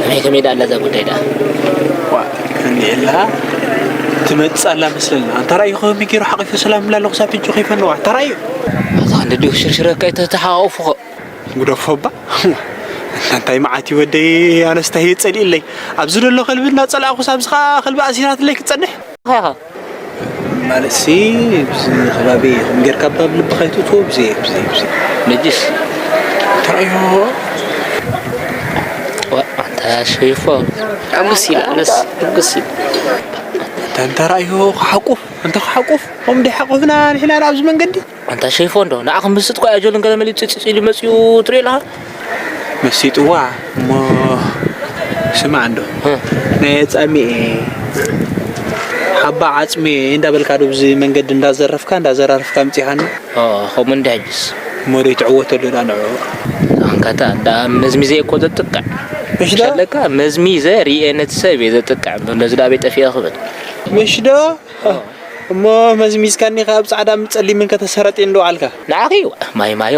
ከመይ ከመይ ደኣ ኣላ እዛ ጉዳይ ደኣ? ዋ እንዲላ ትመጽእ ኣላ መስለና። እንተ ራእዩ ከመይ ገይሩ ሓቂፉ ሰላም እብላ ኣለኹ ሳብ ሕጂ ከይፈነዋ። እንተ ራእዩ ኣታ ክንዲ ድዩ ሽርሽረካ ኣይተተሓቋቑፉ ኸ? ግደፎ እባ። እንታይ መዓት እዩ ወደይ፣ ኣነስ እንታይ እየ ጸሊእለይ። ኣብዚ ዘሎ ከልቢ እናጸላእኩስ ኣብዚ ኸኣ ከልቢ ኣሲራትለይ ክትጸንሕ። ማለትሲ ኣብዚ ከባቢ ከም ጌርካ ባብ ልብኻ ኣይትእትዎ። ብዚ ብዚ ብዚ ነጅስ ተራእዮ ዋ፣ ኣንታ ሸይፎ። ሕጉስ ኢላ፣ ኣነስ ሕጉስ ኢላ። እንተ እንተ ራእዮ ክሓቁፍ እንተ ክሓቁፍ ከም ደይ ሓቁፍና ንሕና ኣብዚ መንገዲ ኣንታ ሸይፎ እንዶ ንዓኹም ምስጥ ኳ ኣጆልን ገለ መሊኡ ጽጽጽ ኢሉ መጺኡ ትርኢ ኣለኻ። መሲጥዋ እሞ ስማዕ እንዶ ናይ ጻሚኤ ሓባ ዓጽሜ እንዳበልካ ዶ ብዚ መንገዲ እንዳዘረፍካ እንዳዘራረፍካ ምጺኻኒ። ኦ፣ ከምኡ እንዲ ሕጅስ እሞ ደይ ትዕወተሉ ዳ ንዑ ኣንካታ እንዳ መዝሚዘ እኮ ዘጥቅዕ እሺ ዳ ሸለካ መዝሚዘ ሪኤ ነቲ ሰብ እየ ዘጥቅዕ። ነዚ ዳቤ ጠፊአ ክብል ምሽ ዶ እሞ መዝሚዝካኒ ካብ ጻዕዳ ጸሊምን ከተሰረጥ እንዶ ዓልካ ንዓኺ ማይ ማዮ